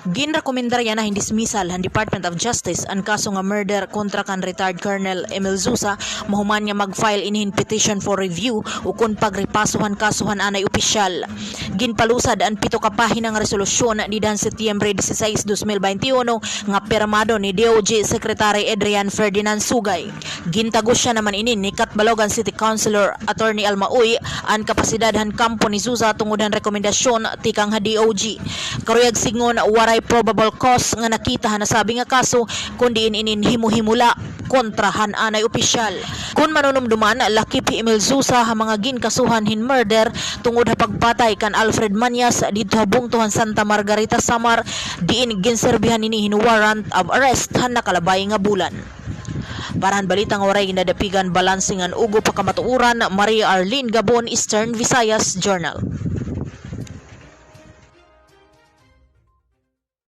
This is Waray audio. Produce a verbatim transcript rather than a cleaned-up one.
Ginrekomendar yana hin dismissal han Department of Justice an kaso nga murder kontra kan retired Colonel Emil Zusa, mahuman nga mag-file ini hin petition for review ukon pagrepaso han kaso han anay opisyal. Ginpalusad an pito ka pahina nga resolusyon dida han Setyembre dieciséis, dos mil veintiuno nga pirmado ni D O J Secretary Adrian Ferdinand Sugay. Gintagos yana man ini ni Catbalogan City Councilor Attorney Alma Uy an kapasidad han kampo ni Zusa tungod han rekomendasyon tikang ha D O J. Karuyag sidngon, waray probable cause nga nakita han nasabi nga kaso, kundi in inin himo-himo la kontra han anay opisyal. Kon manunumdoman, lakip hi Emil Zusa ha mga ginkasuhan hin murder tungod ha pagpatay kan Alfred Mañas didto ha bungto han Santa Margarita, Samar, diin ginserbihan ini hin warrant of arrest han nakalabay nga bulan. Para han balita nga waray ginadapigan, balanse ngan ugop ha kamatuoran, Maria Arlene Gabon, Eastern Visayas Journal.